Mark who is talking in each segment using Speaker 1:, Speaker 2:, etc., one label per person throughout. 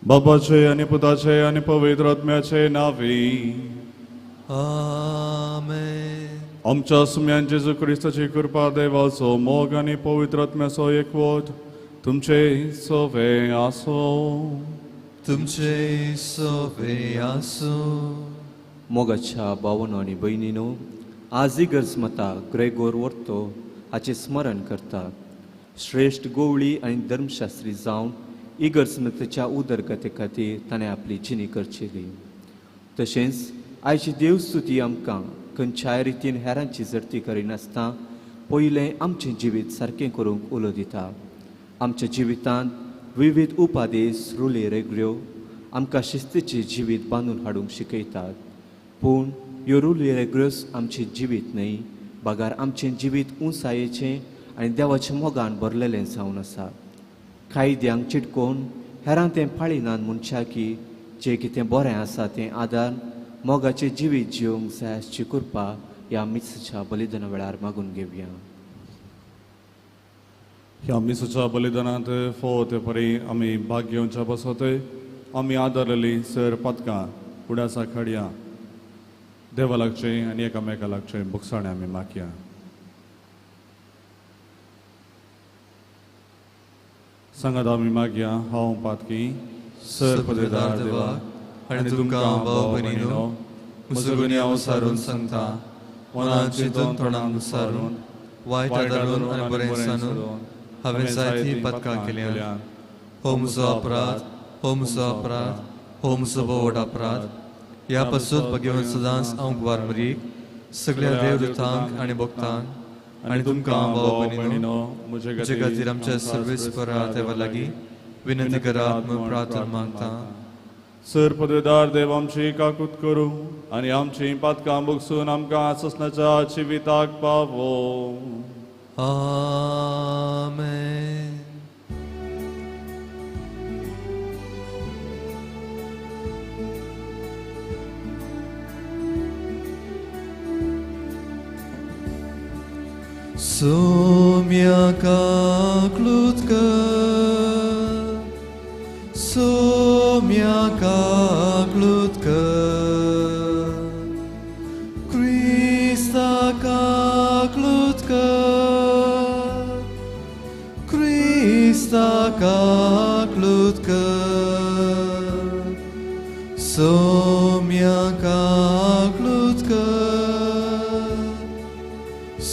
Speaker 1: बापाचे आनी पुताचे आनी पवित्र आत्म्याचे नांवी
Speaker 2: आमेन.
Speaker 1: आमच्या सुम्यान जेजू क्रिस्ताची कृपा, देवाचो मोग आनी पवित्र आत्म्याचो एकवट तुमचे सोवे आसो.
Speaker 2: तुमचे सोवे आसो.
Speaker 3: मोगाच्या भावनो आनी भयणीनो, आज इगर्ज माता ग्रेगोर वर्तो हाचें स्मरण करता. श्रेश्ठ गोवळी आनी धर्मशास्त्री जावन इगर्ज मातेच्या उदरगते खातीर ताणें आपली जिणी करचेली. तशेंच आयची देवस्तुती आमकां खंयच्याय रितीन हेरांची जडती करिनासतना पयलें आमचें जिवीत सारकें करूंक उलो दिता. आमच्या जिवितांत विविध उपादेश, रुले रेगल्यो आमकां शिस्तीचें जिवीत बांदून हाडूंक शिकयतात. पूण ह्यो रुली रेगल्योच आमचें जिवीत न्हय, बगार आमचें जिवीत उंचायेचें आनी देवाच्या मोगान भरलेलें जावन आसा. कायद्यांक चिटकोवन हेरां तें पाळिनात म्हणच्या की जें कितें बरें आसा तें आदार मोगाचें जिवीत जिवंक जाय आसची कृपा ह्या मिसाच्या बलिदाना वेळार मागून घेवया.
Speaker 1: ह्या मिसाच्या बलिदानांत फोव ते परी आमी भाग घेवच्या पासत आमी आदारलेली सर पातकां उडासा खडया देवा लागचें आनी एकामेका लागचें भोगसाणें आमी मागया. सांगात आमी मागया. हांव पातकी सर पदवेदार देवा
Speaker 2: आनी तुमकां भाव भयणीनो म्हजो गुन्यांव सारून सांगता, मनान चिंतून तोंडान सारून वायट आदारून आनी बरें सांगून हांवें जायतीं पातकां केल्या. हो म्हजो अपराध, हो म्हजो अपराध, हो म्हजो व्हड अपराध. ह्या पासून भगवंत सदांच हांव गुवार मरीक सगळ्या देवदूतांक आनी भक्तांक आनी तुमकां भाव भयणीनो म्हजे खातीर आमच्या सर्वेस्परा देवा लागीं विनंती करात म्हूण प्रार्थना मागता.
Speaker 1: सर पदवेदार देव आमची काकूत करूं आनी आमची पातकां भोगसून आमकां ससनाच्या जिविताक पावो.
Speaker 2: आमेन. Sumia kaklutka, sumia kaklutka, Krista kaklutka, Krista kaklutka, sumia kaklutka,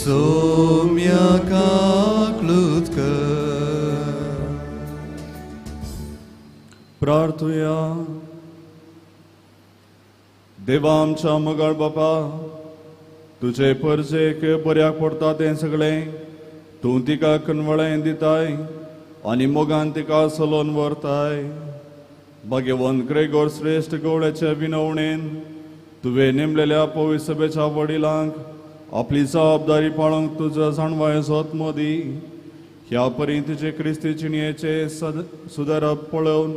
Speaker 2: sumia kaklutka.
Speaker 1: प्रार्थुया. देवा आमच्या मोगाळ बापा, तुजे परजेक बऱ्याक पडटा तें सगळें तूं तिका कनवळें दिताय आनी मोगान तिका चलोवन व्हरताय. भाग्यवंत ग्रेगोर श्रेश्ठ गवळ्याचे विनवणेन तुवें नेमलेल्या पवित्र सभेच्या वडिलांक आपली जबाबदारी पाळूंक तुजो जाणवाय जोत मदी ह्या परी तुजे क्रिस्ती जिणयेचे सुदारप पळोवन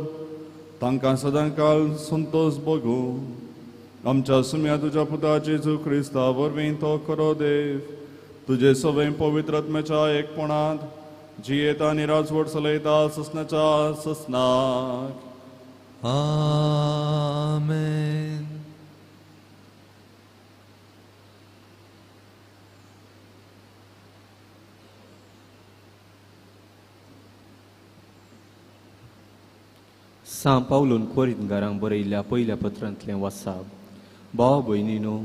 Speaker 1: तांकां सदांकाल संतोश भोगूं. आमच्या सुम्या तुज्या पुता जेजू क्रिस्ता वरवीं तो खरो देव तुजे सवय पवित्र आत्म्याच्या एकपणांत जियेता आनी राजवट चलयता ससनाच्या ससनाक.
Speaker 2: आमेन.
Speaker 3: सां पावलून कोरिंतकारांक बरयल्ल्या पयल्या पत्रांतलें वासाप. भाव भयणीनो,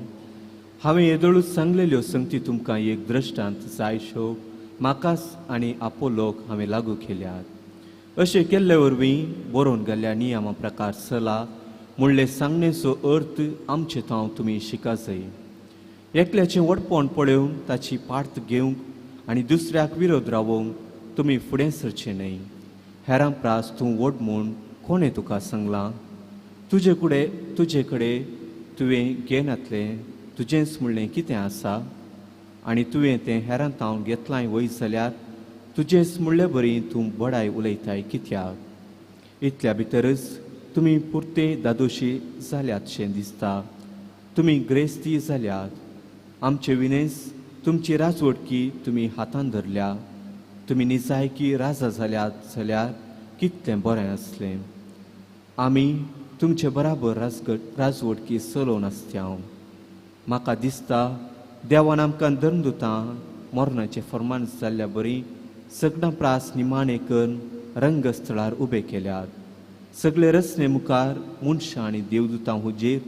Speaker 3: हांवें येदोळूच सांगलेल्यो संगती तुमकां एक दृश्टांत जायश्यो म्हाकाच आनी आपोलोक हांवें लागू केल्यात. अशें केल्ले वरवीं बरोवन गेल्ल्या नियमा प्रकार चला म्हणले सांगणेचो अर्थ आमचे थाव तुमी शिका जाय. एकल्याचें वडपण पळोवन ताची पार्त घेवंक आनी दुसऱ्याक विरोध रावोवंक तुमी फुडें सरचें न्हय. हेरां प्रास तूं व्हड म्हूण कोणें तुका सांगलां? तुजे कडेन तुवें घेनातलें तुजेंच म्हणलें कितें आसा? आनी तुवें तें हेरां तावन घेतलांय वय जाल्यार तुजेंच म्हणले बरी तूं बडाय उलयताय कित्याक? इतल्या भितरच तुमी पुरते दादोशी जाल्यात शें दिसता. तुमी ग्रेस्ती जाल्यात. आमचे विनेस तुमची राजवटकी तुमी हातान धरल्या. तुमी निजायकी राजा जाल्यात जाल्यार कितलें बरें आसलें. आमी तुमचे बराबर राजवटकी चलोवन आसत्या. म्हाका दिसता देवान आमकां धर्मदुतां मरणाचें फर्मान जाल्ल्या बरी सगळां प्रास निमाणें करून रंगस्थळार उबे केल्यात. सगळे रचने मुखार मनशां आनी देवदुतां हुजेर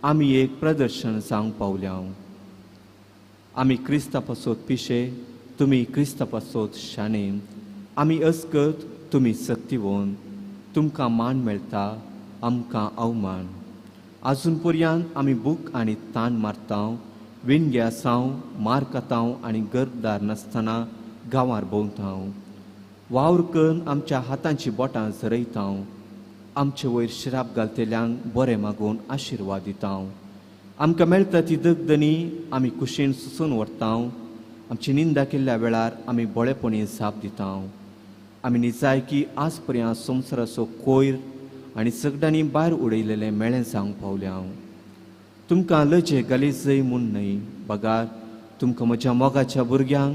Speaker 3: आमी एक प्रदर्शन जावंक पावल्या. आमी क्रिस्ता पासत पिशे, तुमी क्रिस्ता पासत शाणे. आमी अस्कत, तुमी सक्तिवंत. तुमकां मान मेळटा, आमकां अवमान. आजून पर्यंत आमी भूक आनी ताण मारता, विणगे आसाव, मार खाताव आनी गरदार नासतना गांवार भोंवता. वावर करून आमच्या हातांची बोटां झरयता. आमचे वयर शिराप घालतल्यांक बरें मागून आशिर्वाद दिता. आमकां मेळटा ती दगदनी आमी कुशीन सुसून व्हरता. आमची निंदा केल्ल्या वेळार आमी बळेपणी जाप दिता. आमी निजायकी आज पर्यंत संवसाराचो कोयर आनी सगळ्यांनी भायर उडयलेलें मेळें जावंक पावल्या. तुमकां लजे गलेजय म्हूण न्हय, बगार तुमकां म्हज्या मोगाच्या भुरग्यांक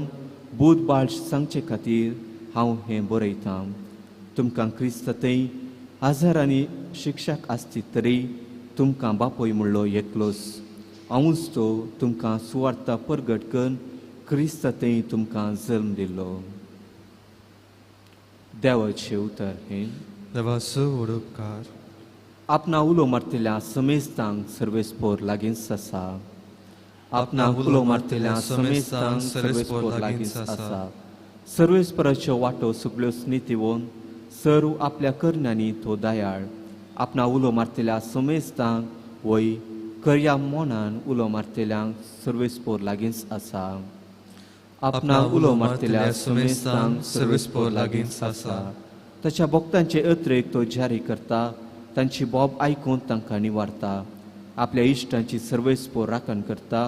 Speaker 3: बूद बाळ सांगचे खातीर हांव हें बरयतां. तुमकां क्रिस्त थंय हजारांनी शिक्षक आसती तरी तुमकां बापूय म्हणलो एकलोच हांवूच तो तुमकां सुवार्ता परगट करून क्रिस्त थंय तुमकां जल्म दिल्लो. देवाचें उतर हें.
Speaker 2: देवाचो व्हड उपकार.
Speaker 3: आपणा उलो मारतल्या समेस्तांक सर्वेस्पोर लागींच आसा. आपणा उलो मारतल्या समेस्तांक सर्वेस्पोर लागींच आसा. सर्वेस्पराच्यो वाटो सगळ्यो नितीवोन सर्व आपल्या करण्यांनी तो दयाळ. आपणा उलो मारतल्या समेस्तांक वय करया मोनान उलो मारतल्यांक सर्वेस्पोर लागींच आसा. आपणा उलो मारतल्या समेस्तांक सर्वेस्पोर लागींच आसा. ताच्या भक्तांचे अत्रेक तो जारी करता. तांची बोब आयकून तांकां निवारता. आपल्या इश्टांची सर्वेस्पोर राखण करता,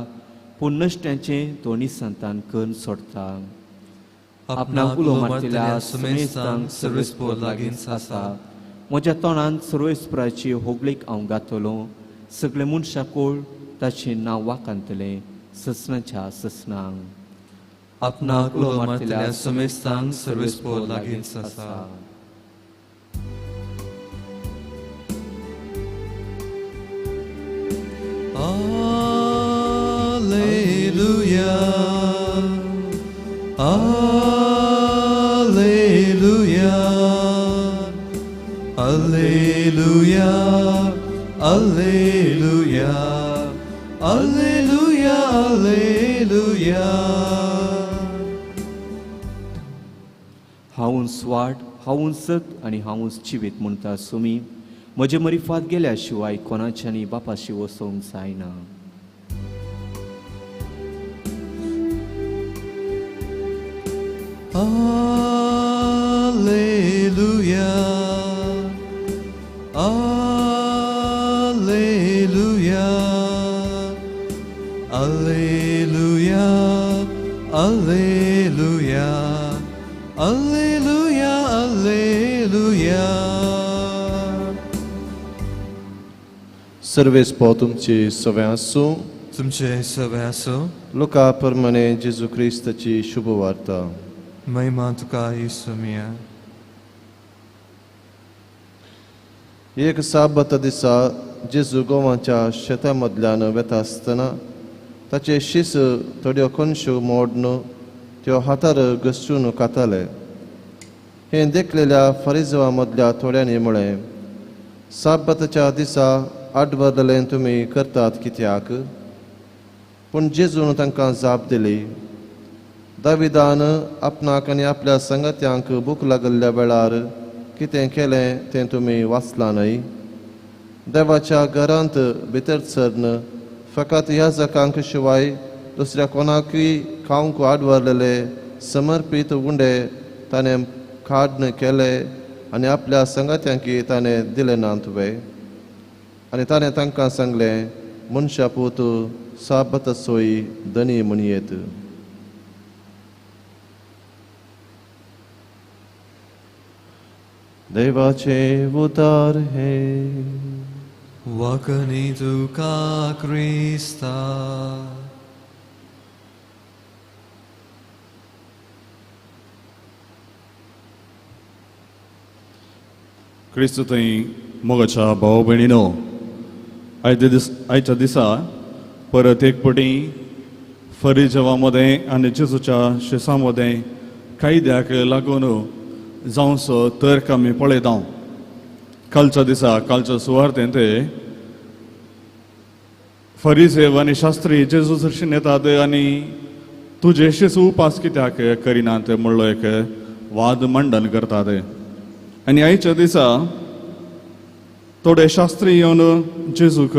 Speaker 3: पूण नश्ट्यांचें तो निसंतान करून सोडता. आपणाक उलो मारतल्या समेस्तांक सर्वेस्पोर लागींच आसा. म्हज्या तोंडान सर्वेस्पराची होगळीक हांव गातलो. सगळे मनशां कोळ ताचें नांव वाखाणतलें ससनाच्या ससनांक.
Speaker 2: आपणाक उलो मारतल्या समेस्तांक सर्वेस्पोर लागींच आसा. Alleluia, Alleluia, Alleluia, Alleluia, Alleluia, Alleluia.
Speaker 3: हांवूच वाट, हांवूच सत आनी हांवूच जिवीत म्हणटा सुमी. म्हजे मरिफात गेल्या शिवाय कोणाच्यानी बापाशी वसोवंक जायना.
Speaker 2: Alleluia, Alleluia, Alleluia, Alleluia, Alleluia, Alleluia.
Speaker 4: सर्वेस्पोर तुमची सवे आसूं.
Speaker 2: तुमचे सवे आसूं.
Speaker 4: लुका प्रमाणे जेजू क्रिस्ताची शुभवार्ता.
Speaker 2: महिमा तुका येसू.
Speaker 4: एक साबत दिसा जेजू गोवाच्या शेता मदल्यान वेता आसतना ताचे शीस थोड्यो कोनश्यो मोडून त्यो हातार घसरून खाताले. हें देखलेल्या फरिजवा मदल्या थोड्यांनी म्हळें, साबताच्या दिसा आडवरलें तुमी करतात कित्याक? पूण जेजून तांकां जाप दिली, दाविदान आपणाक आनी आपल्या संगत्यांक भूक लागल्ल्या वेळार कितें केलें तें तुमी वाचलां न्हय? देवाच्या घरांत भितर सरन फकत ह्या जकांक शिवाय दुसऱ्या कोणाकूय खावंक आडवरलेले समर्पीत उंडे ताणें काडन केले आनी आपल्या संगत्यांकी ताणें दिले नात वे? आनी ताणें तांकां सांगलें, मनशा पूत साबत सोय धनी म्हणयेत. देवाचे उतार हे.
Speaker 2: वखणी तुका क्रिस्ता.
Speaker 1: क्रिस्त थंय मोगाच्या भाव भयणीनो, आयच्या दिसा परत एक पटी फरिजेवा मदें आनी जेजूच्या शिसां मदें कायद्याक लागून जावचो तर्क आमी पळयता. कालच्या दिसा कालच्या सुवार्तेंत फरिजेव आनी शास्त्री जेजू सरशीन येतात आनी तुजे शिस उपास कित्याक करिनात म्हणलो एक वाद मंडन करतात. आनी आयच्या दिसा थोडे शास्त्री येवन जेजूक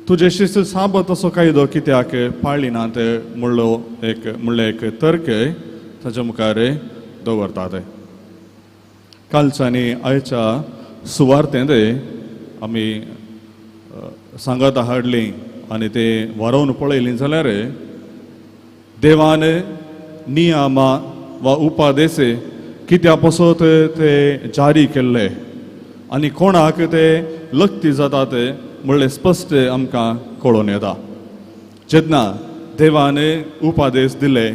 Speaker 1: तुजे शिस्त साबत असो कायदो कित्याक पाळिनात म्हणलो एक म्हणलें एक तर्क ताच्या मुखार दवरतात. कालच्या आनी आयच्या सुवार्तेंत आमी सांगात हाडली आनी ते वारोवन पळयली जाल्यार देवान नियमा वा उपादेश कित्या पसत ते जारी केल्ले आनी कोणाक ते लक्ती जातात म्हणलें स्पश्ट आमकां कळोवन येता. जेन्ना देवान उपादेश दिले,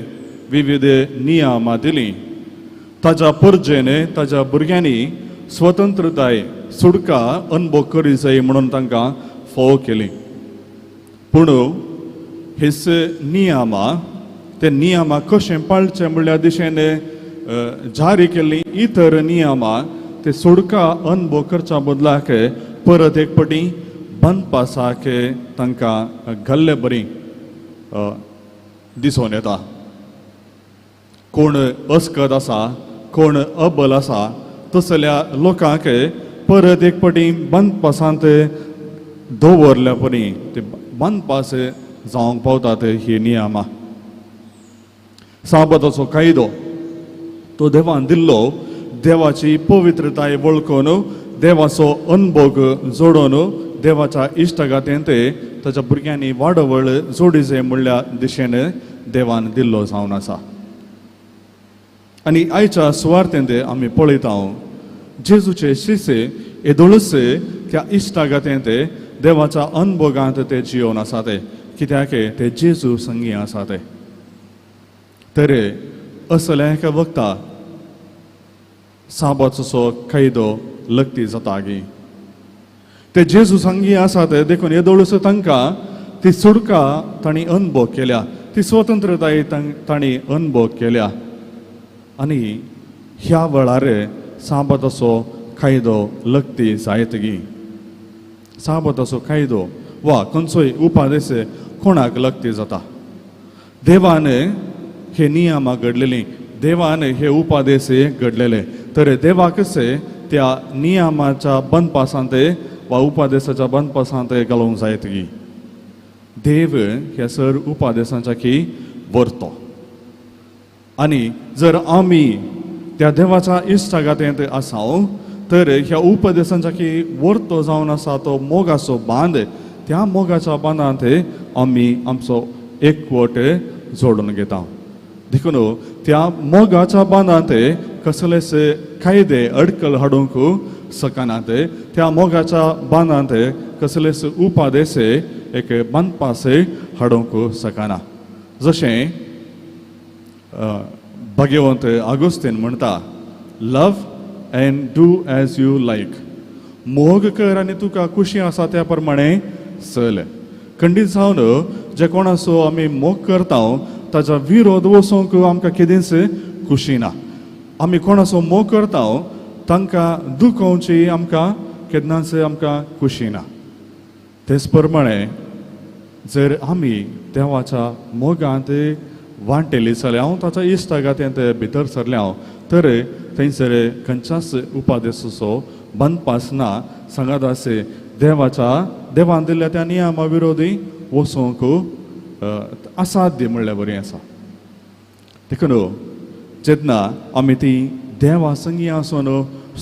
Speaker 1: विविध नियमां दिली, ताज्या परजेन ताज्या भुरग्यांनी स्वतंत्रताय सुटका अनुभव करी जाय म्हणून तांकां फोव केली. पूण हेच नियमां ते नियमां कशें पाळचें म्हणल्या दिशेन जारी केल्ली इतर नियमां ते सुटका अनुभव करच्या बदलाक परत एक पटी बांदपासाक तांकां घाल्ले बरी दिसून येता. कोण अस्कत आसा, कोण अबल आसा तसल्या लोकांक परत एक पटी बांदपासांत दवरल्या परी ते बांदपास जावंक पावतात ही नियमां. साबताचो कायदो तो देवान दिल्लो, देवाची पवित्रताय वळखून देवाचो अनभोग जोडून देवाच्या इश्टगातेंत ताच्या भुरग्यांनी वाडवळ जोडी जाय म्हणल्या दिशेन देवान दिल्लो जावन आसा. आनी आयच्या सुवार्तेंत आमी पळयता जेजूचे शिसे येदोळूच त्या इश्टागातेंत देवाच्या अनभोगांत ते जियोवन आसा ते, कित्याक ते जेजू संगी आसा ते. तर असल्या एका वक्ता साबाचो कायदो लक्ती जाता गी ते जेजू संगी आसात देखून येदोळूच तांकां ती सुटका तांणी अनुभव केल्या, ती स्वतंत्रताय तांणी अनुभव केल्या. आनी ह्या वेळार साबाताचो कायदो लक्ती जायत गी. साबाताचो कायदो वा खंयचोय उपादेश कोणाक लक्ती जाता? देवान हे नियमां घडलेली, देवान हे उपादेश घडलेले, तर देवाकच त्या नियमाच्या बंदपासांत वा उपादेशाच्या बंदपासांत घालूंक जायत गी. देव ह्या सर उपादेशांच्या की व्हरतो. आनी जर आमी त्या देवाच्या इश्टागातेंत आसा तर ह्या उपदेशांच्या की व्हरतो जावन आसा तो मोगाचो बांद, त्या मोगाच्या बांदांत आमी आमचो एकवट जोडून घेता. देखून त्या मोगाच्या बांदांत कसलेच कायदे अडकल हाडूंक शकनात, त्या मोगाच्या बांदांत कसलेच उपादेश एक बांदपास हाडूंक शकना. जशें भगवंत आगुस्तीन म्हणटा, love and do as you like. मोग कर आनी तुका खुशी आसा त्या प्रमाणे चल. खंडीत जावन जे कोणाचो आमी मोग करता ताच्या विरोध वचूंक आमकां केदींच खुशी ना. आमी कोणाचो मोग करता तांकां दुखोवची आमकां केन्नाच आमकां खुशी ना. तेच प्रमाणे जर आमी देवाच्या मोगांत वांटेली जाल्यार हांव ताच्या इश्टागातेंत भितर सरलें हांव तर थंयसर खंयच्याच उपादेशाचो बांदपास ना. सांगात आसे देवाच्या देवान दिल्ल्या त्या नियमा विरोधी वचूंक असाध्य म्हणल्यार बरें आसा. देखून जेन्ना आमी ती देवा संगी आसून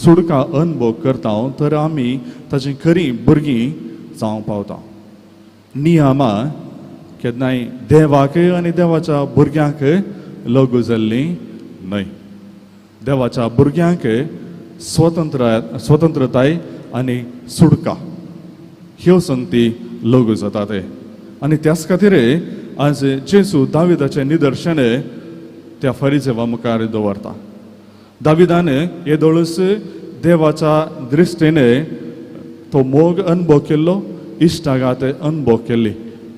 Speaker 1: सुटका अनुभव करता तर आमी ताची खरी भुरगीं जावंक पावता. नियमां केन्नाय देवाक आनी देवाच्या भुरग्यांक लागू जाल्ली न्हय. देवाच्या भुरग्यांक स्वतंत्रताय आनी सुटका ह्यो संगती लागू जातात. आनी त्याच खातीर आज जेजू दाविदाचें निदर्शन त्या फरिजेवा मुखार दवरता. दाविदान येदोळूच देवाच्या दृश्टीने तो मोग अनुभव केल्लो, इश्टागात अनुभव केल्ली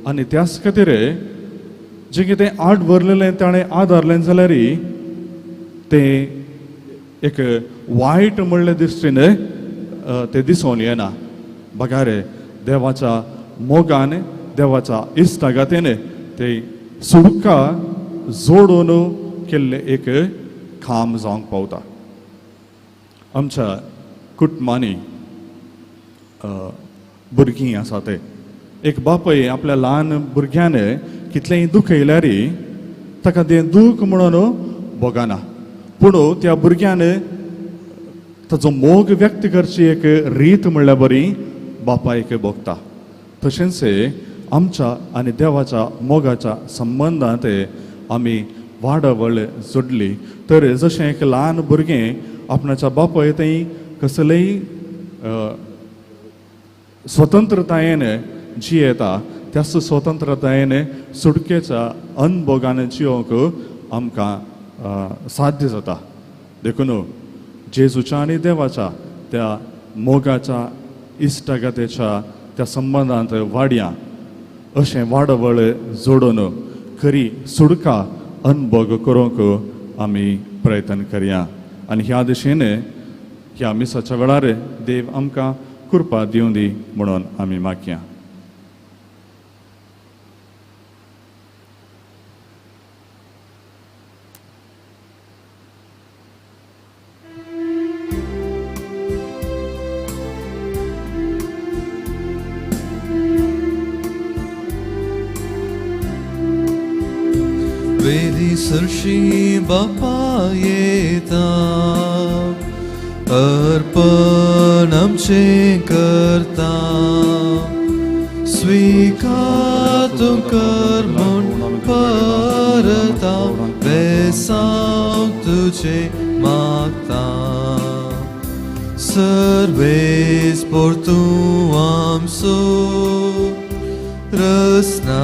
Speaker 1: आनी त्याच खातीर जें कितें आड भरलेलें ताणें आदारलें जाल्यार तें एक वायट म्हणले दृश्टीन तें दिसून येना. बगार देवाच्या मोगान देवाच्या इश्टागातीन ते सुडका जोडून केल्लें एक काम जावंक पावता. आमच्या कुटुंबांनी भुरगीं आसा ते एक बापूय आपल्या ल्हान भुरग्यान कितलेंय दुख्ख येयल्यार ताका तें दूख म्हणून भोगना, पूण त्या भुरग्यान ताचो मोग व्यक्त करची एक रीत म्हणल्यार बरी बापायक भोगता. तशेंच आमच्या आनी देवाच्या मोगाच्या संबंदांत आमी वाडावळ जोडली तर जशें एक ल्हान भुरगें आपणाच्या बापाय थंय कसलेय स्वतंत्रतायेन जियेता त्याच स्वतंत्रतायेन सुटकेच्या अनभोगान जियोंक आमकां साध्य जाता. देखून जेजूच्या आनी देवाच्या त्या मोगाच्या इश्टागतेच्या त्या संबंदांत वाडया अशें वाडवळ जोडून खरी सुडका अनभोग करूंक आमी प्रयत्न करया. आनी ह्या दिशेन ह्या मिसाच्या वेळार देव आमकां कृपा दिवं दी म्हणून आमी मागया.
Speaker 2: वेदी सरशी बापा येता अर्पण आमचें करता, स्वीकार तूं कर म्हूण परता बेसांव तुजें मागता. सर्वेस पोर तूं आमचो रसना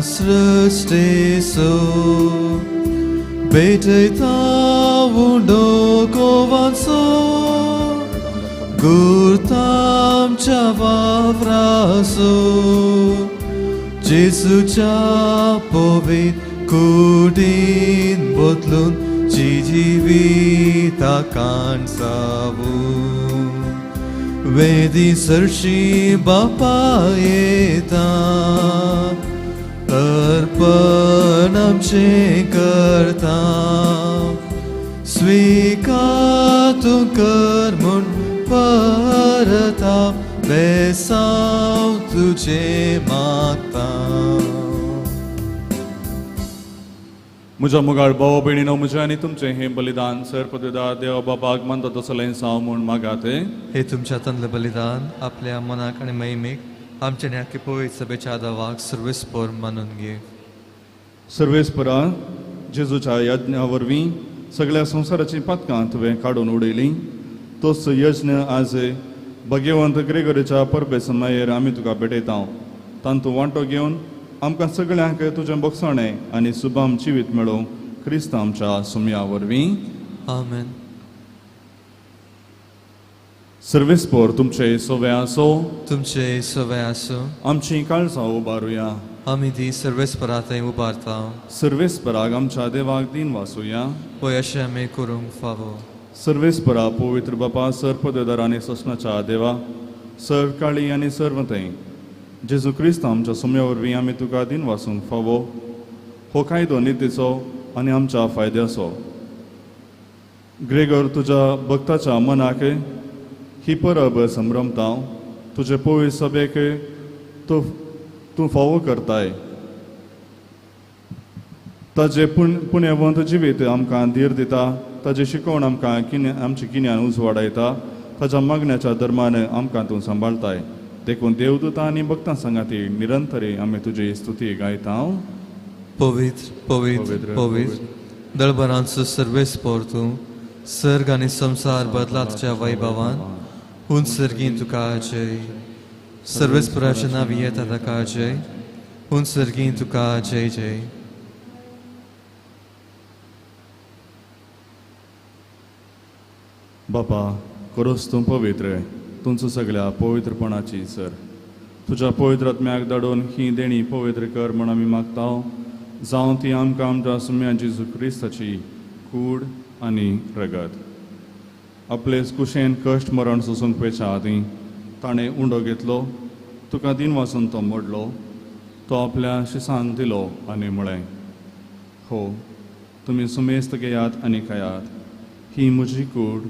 Speaker 2: सृष्टेसो भेटयता उंडो गोवांचो गुर्तामच्या वावरासो जेजूच्या पवित्र कुडीन बदलून जी जिविता काणसावू. वेदी सरशी बापा येता अर्पण आमचें करता, स्वीकार तूं कर म्हूण परता बेसांव तुजें मागता.
Speaker 1: म्हज्या मुगाळ भाव भयणीनो, म्हजें आनी तुमचें हें बलिदान सर पदवेदार देव बापाक मानता तसलें साव म्हूण मागात.
Speaker 2: हे तुमच्या हातांतलें बलिदान आपल्या मनाक आनी महिमेक आमच्या न्याय पवित्र सभेच्या दावाक सर्वेस्पर मानून घे.
Speaker 1: सर्वेस्परा जेजूच्या यज्ञा वरवीं सगळ्या संवसाराचीं पातकां तुवें काडून उडयलीं, तोच यज्ञ आज भगेवंत ग्रेगोरीच्या परबे समायेर आमी तुका भेटयता. तांतूं वांटो घेवन आमकां सगळ्यांक तुजें बक्षाणें आनी सुभाम जिवीत मेळोवंक क्रिस्त आमच्या सुमया वरवीं.
Speaker 2: आमेन.
Speaker 1: सर्वेस्पर तुमचे सवे आसो,
Speaker 2: तुमचे सवे आसो.
Speaker 1: आमची काळजां उबारुया,
Speaker 2: आमी ती सर्वेस्परा थंय उबारता.
Speaker 1: सर्वेस्पराक आमच्या देवाक दीन वासूया,
Speaker 2: पळय अशें आमी करूंक फावो.
Speaker 1: सर्वेस्परा पवित्र बापा सर पदवेदार आनी ससनाच्या देवा सर काळी आनी सर्व थंय जेजू क्रिस्त आमच्या सुम्या वरवीं आमी तुका दीन वासूंक फावो. हो कायदो नितीचो आनी आमच्या फायद्याचो. ग्रेगर तुज्या भक्ताच्या मनाक ही परब संभ्रमता, तुजे पवित्र सभेक तूं तूं फावो करताय. ताजें पुण्यवंत जिवीत आमकां धीर दिता, ताजें शिकवण आमकां आमचें गिन्यान उजवाडायता, ताच्या मागण्याच्या धर्मान आमकां तूं सांबाळताय. देखून देवदूतां आनी भक्तां सांगाती निरंतरी आमी तुजी स्तुती गायता.
Speaker 2: पवित्र पवित्र पवित्र दळबरांचो सर्वेस्पर तूं, सर्ग आनी संवसार बदला तुज्या वैभवान. हून सर्गीन तुका जय, सर्वेस्पराच्या नांवी येता ताका जय. हून सर्गीन तुका जय जय.
Speaker 1: बापा खरोच तूं पवित्र, तुमचो सगळ्या पवित्रपणाची सर. तुज्या पवित्र आत्म्याक धाडून ही देणी पवित्र कर म्हण आमी मागता, जावं ती आमकां आमच्या सुम्या जेजू क्रिस्ताची कूड आनी रगत. आपले कुशेन कश्ट मरण सोसूंक पेच्या आदीं ताणें उंडो घेतलो, तुका दिन वाचून तो मोडलो, तो आपल्या शिसान दिलो आनी म्हळें, हो तुमी सुमेस्त घेयात आनी खायात, ही म्हजी कूड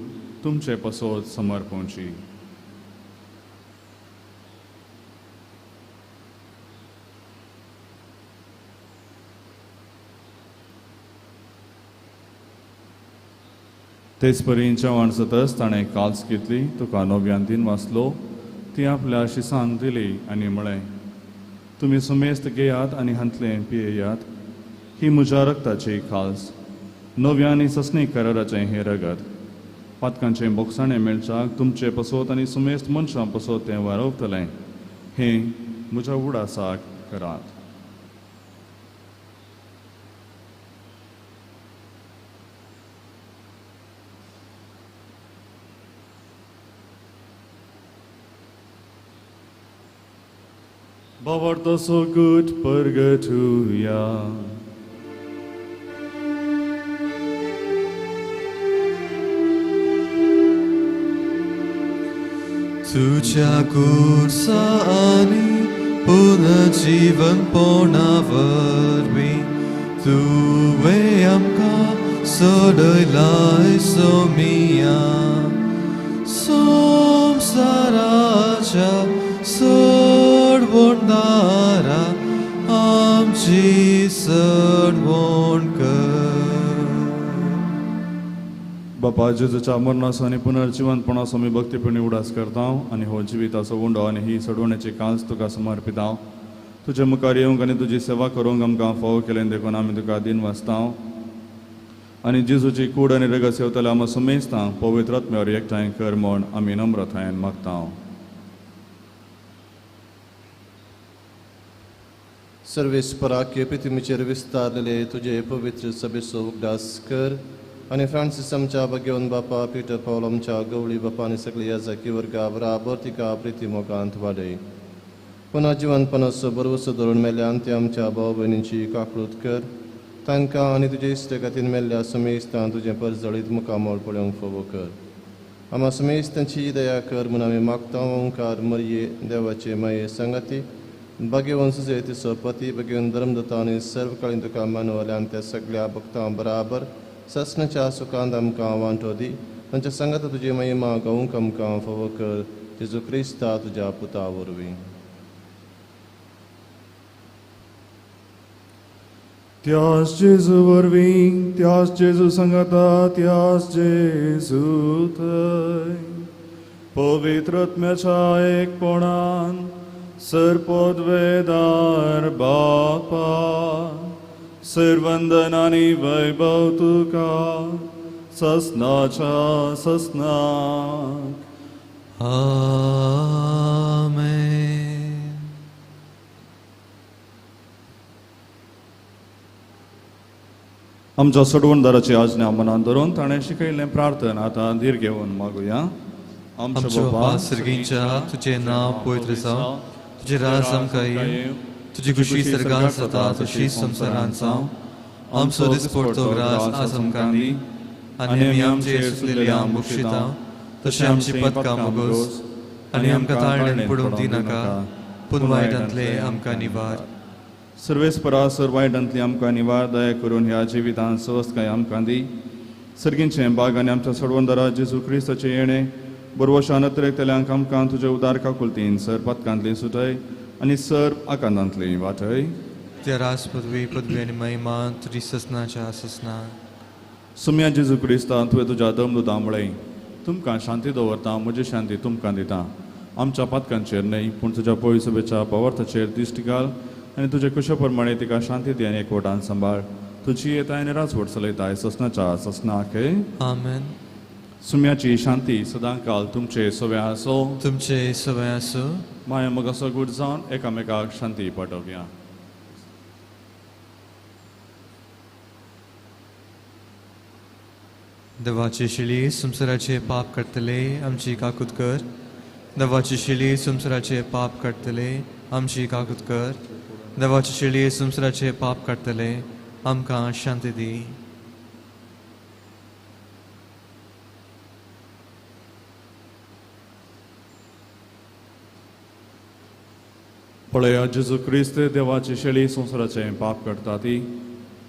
Speaker 1: तुमचे पसत समर्पणची. तेच परी जेवण जातच ताणें काल्स घेतली, तुका नव्यान दिन वाचलो, ती आपल्या शिसान दिली आनी म्हळें, तुमी सुमेस्त घेयात आनी हांतलें पियेयात, ही म्हज्या रक्ताची खाल्स, नव्या आनी ससणी कराराचें हें रगत, पातकांचें बोगसाणें मेळच्याक तुमचे पसत आनी सुमेस्त मनशां पसत तें वारवतलें, हें म्हज्या उडासाक करात. बाबार्थ सोगूट परगटुया.
Speaker 2: तुझ्या कुर्सा आनी पुनर्जीवनपणा वरवीं तुवें आमकां सोडयलाय सोमिया, संवसाराच्या सोडवणदारा आमची सोडवण कर.
Speaker 1: बापा जेजूच्या मरणाचो आनी पुनर्जिवंतपणाचो आमी भक्तीपणी उडास करता आनी हो जिविताचो उंडो आनी ही सोडवण्याची कांस तुका समर्पिता. तुजे मुखार येवंक आनी तुजी सेवा करूंक आमकां फावो केलें देखून आमी तुका दिन वाचता आनी जेजूची कूड आनी रगत सेवतल्या आमी सुमेस्ता पवित्र आत्म्यावर एकठांय कर म्हूण आमी नम्रतायेन मागता.
Speaker 4: सर्वेस्पराके पृथ्वीचेर विस्तारलेले तुजे पवित्र सभेचो उगडास कर आनी फ्रांसीस आमच्या भाग्यवंत बापा पीटर पावल आमच्या गवळी बापा आनी सगळी याजकी वर्गा बराबर तिका प्रिती मोगांत वाडय. पुनः जिवनपणाचो बरवसो धरून मेल्ल्यान ते आमच्या भाव भयणींची काकळूत कर, तांकां आनी तुजे इश्ट खातीर मेल्ल्या सुमेस्तान तुजें परजळीत मुखामळ पळोवंक फावो कर. आमा सुमेस्तांची दया कर म्हूण आमी मागता. ओंकार मरये देवाचे माये सांगाती भाग्यवंत सुजेतिचो पती भाग्यवंत धर्मदत्ता आनी सर्व काळीन तुका मानवल्यान त्या सगळ्या भक्तां बराबर ससनाच्या सुखांत आमकां वांटो दी. तांच्या सांगाता तुजी महिमा गावंक आमकां फावो कर, जेजू क्रिस्ता तुज्या पुता वरवीं.
Speaker 1: त्यास जेजू वरवीं, त्यास जेजू सांगाता, त्यास जेजू थंय पवित्र आत्म्याच्या एकपणान सर्पोद्वेदार बापा सर्वंदन आनी वैभव तुका ससनाच्या ससनाक.
Speaker 2: आमेन.
Speaker 1: आमच्या सोडवणदाराची आज्ञा मनान धरून ताणें शिकयल्लें प्रार्थना आतां धीर घेवन मागुया.
Speaker 2: आमच्या बापा सर्गींच्या, तुजें नांव पवित्र जावं, तुजें राज आमकां येवं, तुजी खुशी सर्गांत जाता तशी संवसारांत जावं. आमचो दिसपडतो ग्रास आज आमकां दी आनी आमी आमचेर सुकलेल्या बक्षिता तशें आमची पदकां मोगोस आनी आमकां ताळणेन पडूंक दिनाका, पूण वायटांतले आमकां निवार.
Speaker 1: सर्वेस्परा सर वायटांतली आमकां निवार दया करून ह्या जिवितांत सवस्तकाय आमकां दी. सर्गींचें बाग आनी आमच्या सोडवणदारा जेजू क्रिस्ताचें येणें बरवशान अतिरेकतल्यांक आमकां तुजे उदार काकुलतीन सर पदकांतली सुटय आनी सर आकांतांतली वाटय.
Speaker 2: त्या राज पदवी पदवी आनी महिमा तुजी ससनाच्या ससना.
Speaker 1: सुम्या जेजू क्रिस्ता तुवें तुज्या दमदुतां म्हळें, तुमकां शांती दवरता, म्हजी शांती तुमकां दिता. आमच्या पातकांचेर न्हय पूण तुज्या पयसुबेच्या पवार्थाचेर दिश्ट घाल आनी तुजे कुशा प्रमाणे तिका शांती दी आनी एकवटान सांबाळ. तुजी येताय आनी राजवट चलयताय ससनाच्या ससनाक.
Speaker 2: आमेन.
Speaker 1: सुम्याची शांती सदांकाल तुमचे सव्या आसो,
Speaker 2: तुमचे सव्या आसो.
Speaker 1: माया मोगाचो गूट जावन एकामेकाक शांती पाठोवया.
Speaker 2: देवाची शिली संवसाराचे पाप काडटले आमची काकूत कर. देवाची शिली संवसाराचे पाप काडटले आमची काकूत कर. देवाची शिली संवसाराचे पाप काडटले आमकां शांती दी.
Speaker 1: पळया जेजू क्रिस्त देवाची शेळी संवसाराचें पाप करता ती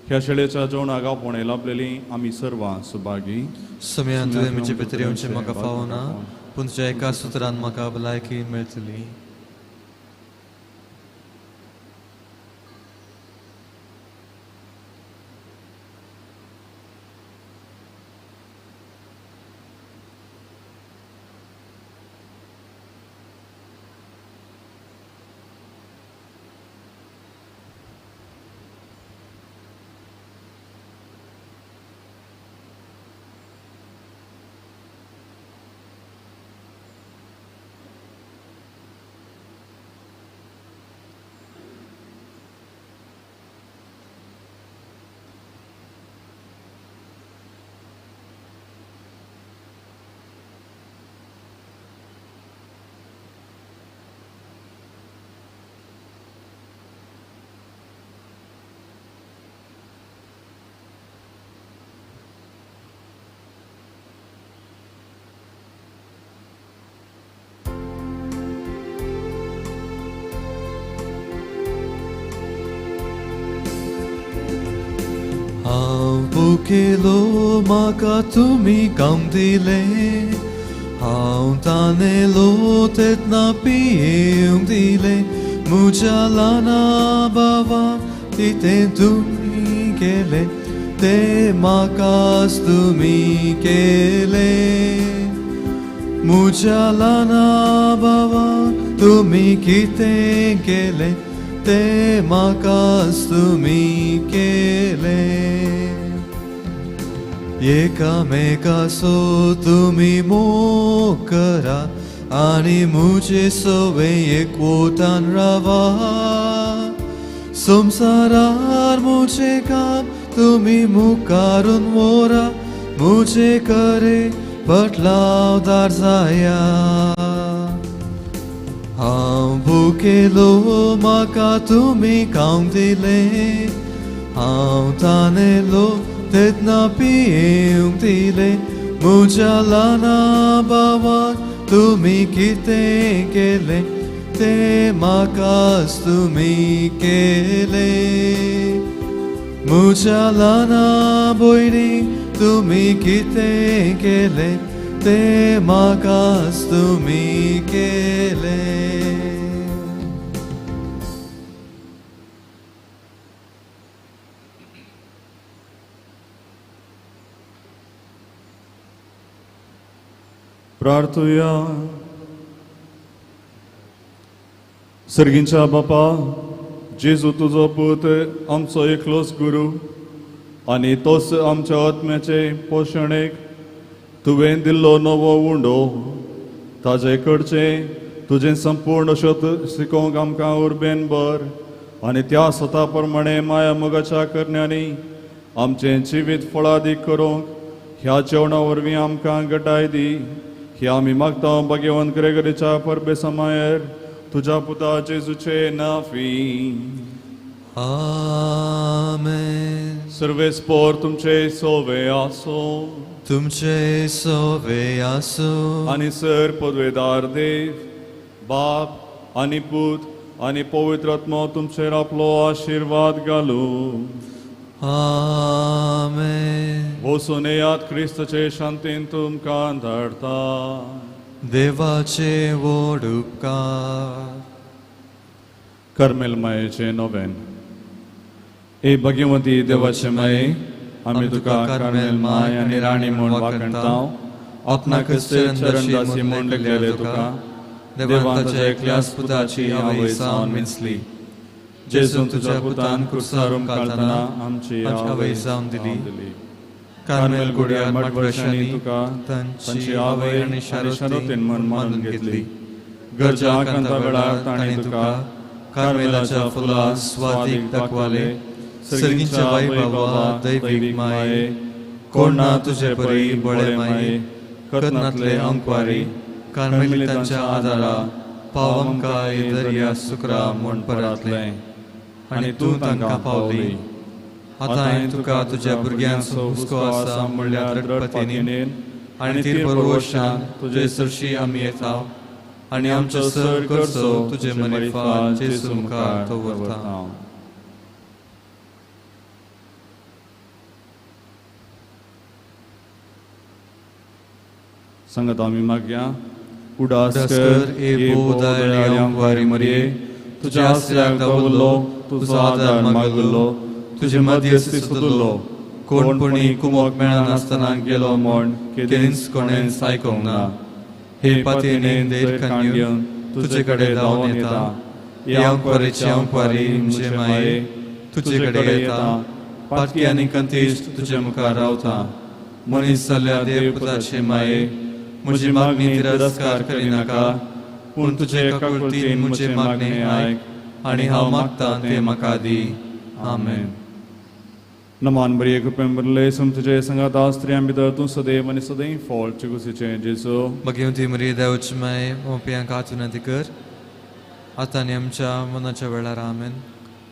Speaker 1: ह्या शेळेच्या जेवणाक आपोवणें लाभलेली आमी सर्वां सुभागी.
Speaker 2: समयान तुवें म्हजे भितर येवचें म्हाका फावना, पूण तुज्या एका सुत्रान म्हाका भलायकी मेळटली. हांव भुकेलो म्हाका तुमी खावंक दिलें, हांव तानेलो तेन्ना पियेवंक दिलें. म्हज्या ल्हाना भावाक कितें तुमी केलें तें म्हाकाच तुमी केलें. म्हज्या ल्हाना भावाक तुमी कितें केलें तें म्हाकाच तुमी केलें. एकामेकासो तुमी मोग करा आनी म्हजे सवे एकवटान रावा. संवसारार म्हजें काम तुमी मुखारून व्हरा, म्हजे कडेन पटलावदार जाया. हांव भुकेलो म्हाका तुमी खावंक दिलें, हांव तानेलो तेन्ना पियेवंक दिलें. म्हज्या ल्हाना भावाक तुमी कितें केलें तें म्हाकाच तुमी केलें. म्हज्या ल्हाना भयणीक तुमी कितें केलें तें म्हाकाच तुमी केलें.
Speaker 1: प्रार्थुया. सर्गींच्या बापा, जेजू तुजो पूत आमचो एकलोच गुरू आनी तोच आमच्या आत्म्याचे पोशणेक तुवें दिल्लो नवो उंडो, ताजे कडचें तुजें संपूर्ण शत शिकोवंक आमकां उर्बेन भर आनी त्या स्वता प्रमाणे माया मोगाच्या करण्यांनी आमचें जिवीत फळादीक करूंक ह्या जेवणा वरवीं आमकां गटाय दी. ही आमी मागता भाग्यवंत ग्रेगरीच्या परबे समायर तुझ्या पुता जेजूचे नाफी.
Speaker 2: आमेन.
Speaker 1: सर्वेस्पोर तुमचे सोवे आसो,
Speaker 2: तुमचे सोवे आसो.
Speaker 1: आनी सर पदवेदार देव बाप आनी पूत आनी पवित्र आत्मो तुमचेर आपलो आशिर्वाद घालू.
Speaker 2: आमेन.
Speaker 1: वचून येयात, क्रिस्ताचे शांतीन तुमकां धाडटा.
Speaker 2: देवाचे व्हड उपकार.
Speaker 1: कर्मेल मायेचें नोवेन. ए भगवती देवाचे माये, आमी तुका कार्मेल माय आनी राणी म्हूण वाखणता. आपणाक चरणदासी म्हूण लेखलेले तुका देवान ताच्या एकल्याच पुताची आवय जावन विंचली. जेजून तुज्या पुतान कुर्सार काडटना आमची आवय जावन दिली. कार्मेल गुड्यार मठवर्षांनी तुका तांची आवय आनी शारोतीन म्हूण मानून घेतली. गरजा आकांता वेळार तांणी तुका
Speaker 2: कार्मेलाच्या फुला स्वादीक दाखवाले. सर्गींच्या बाई बाबा दैवीक माये, कोण ना तुजे परी बळे माये कतनातले अंकवारी कार्मेलितांच्या आदारा पाव आमकां दर्या सुकरा म्हूण परातलें आनी तूं तांकां पावली. आतां तुका तुज्या भुरग्यांचो हुस्को आसा म्हणल्यार रडपतीनेन आनी तीर परवशान तुजे सरशी आमी येता आनी आमचो सर करचो तुजे मरिफा जेजू मुखार दवरता.
Speaker 1: सांगत आमी मागया उडास कर ए बोधाय अंकवारी मरिये तुझ्या आसऱ्याक दावल्लो तुजो आदार मागल्लो तुजे मध्यस्थी सोदलो
Speaker 2: कोण पुणी कुमोक मेळनासतना गेलो म्हूण केदींच कोणेंच आयकूंक ना. हे पातयेन देर घेवन तुजे कडेन धांवन येता. हे अंकवारीची अंकवारी म्हजे माये तुजे कडेन येता. पातकी आनी कंतीश्ट तुजे मुखार रावता. मनीस जाल्या देवपुताचे माये म्हजी मागणी तिरस्कार करिनाका पूण तुजे काकुळतीन म्हजे मागणें आयक आनी हांव मागता तें म्हाका दी. आमेन.
Speaker 1: नमान बरी कृपेन भरले सम तुजे संगात स्त्रियां भितर तूं सदैव आनी सदैव फळ चिकुसीचें जेजू.
Speaker 2: भगवती मरिये देवाची माये मोपयांक हात विनंती कर आतां आनी आमच्या मनाच्या वेळार. आमेन.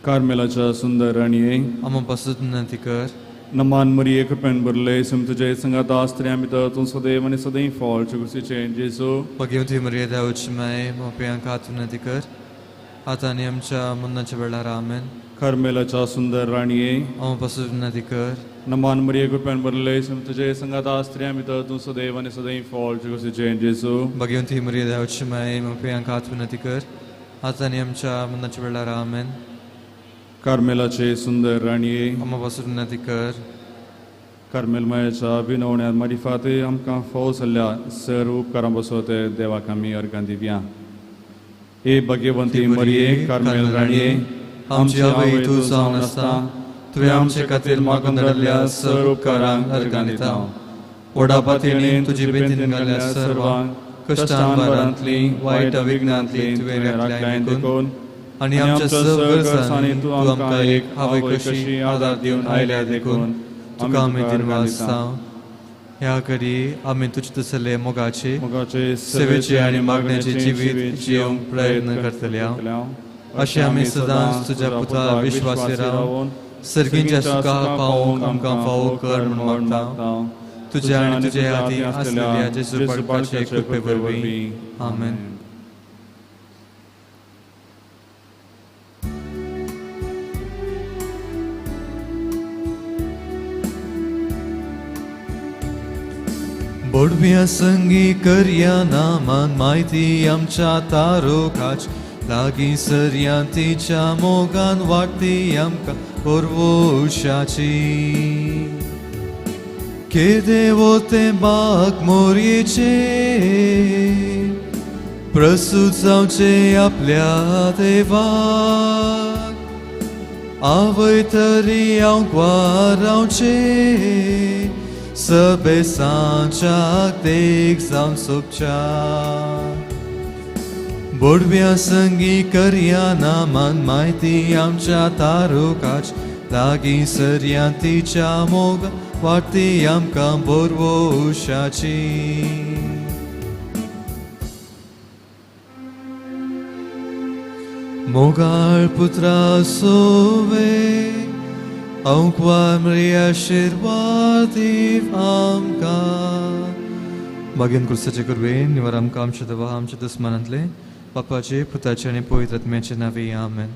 Speaker 1: कार्मेलाच्या सुंदर राणये
Speaker 2: आमा पासून विनंती कर.
Speaker 1: नमान मरिये कृपेन भरले सम तुजे संगात स्त्रियां भितर तूं सदैव आनी सदैव फळ चिकुसीचें जेजू.
Speaker 2: भगवती मरिये देवाची माये मोपयांक हात विनंती कर आतां आनी आमच्या मनाच्या वेळार. आमेन.
Speaker 1: कार्मेलाच्या सुंदर राणये
Speaker 2: आमा पासून विनंती कर.
Speaker 1: नमान मरिये कृपेन भरले सम तुजे संगात स्त्रियां भितर तूं सदैव आनी सदैव फळ चिकुसीचें जेजू.
Speaker 2: भगवती मरिये देवाची माये मोपयांक हात विनंती कर आतां आनी आमच्या मनाच्या वेळार. आमेन.
Speaker 1: कार्मेलाचे सुंदर राणये
Speaker 2: आमा पासून विनंती कर.
Speaker 1: कार्मेल मायेच्या विनवण्यात मारिफात आमकां फावो जाल्ल्या सर उपकारां बसोत देवाक आमी अर्गां दिवया. ए भाग्यवंती मरिये कार्मेल राणये
Speaker 2: आमची आवय तूं जावन आसता तुवें आमचे खातीर मागून धाडिल्ल्या सर उपकारांक अर्गां दिता. व्हडा पातयेन तुजी बेतीन घाल्ल्या सर्वांक कश्टां भारांतली वायट अविघ्नांतली तुवें राखल्याय देखून आनी आमच्या सब गरजांनी तूं आमकां एक आवय कशी आदार दिवन आयल्या देखून तुका आमी दिनवास. ह्या घडी आमी तुजे तसले मोगाचे सेवेचे आनी मागण्याचे जिवीत जियोवंक प्रयत्न करतले. अशें आमी सदांच तुज्या पुता विश्वासी रावन सर्गींच्या सुखा पावोवंक आमकां फावो कर म्हूण मागता. तुज्या आनी तुजे हाती आसलेल्या जेजू बाळकाचे कृपे वरवीं. आमेन. बोडव्या संगी करया नामान म्हायती आमच्या तारोकाच लागीं सरया तिच्या मोगान वाडटी आमकां पोरवोशाची. केदें वो तें बाग मोरयेचें प्रसूत जावचें आपल्या देवाक आवय तरी हांव ग्वार रावचें सबेसांच्याक देख जावन सोबच्या. बोडव्या संगी करया नामान म्हायती आमच्या तारोकाच लागीं सरया तिच्या मोग वाडटी आमकां बोरवोशाची. मोगाळ पुत्रा सोवे अंकवार मरिये आशिर्वाद दीव आमकां. मागीर क्रिस्ताचे कृपेन निवार आमकां आमच्या देवा आमच्या दुस्मानांतले बापाचे पुताचे आनी पवित्र आत्म्याचे नांवे. आमेन.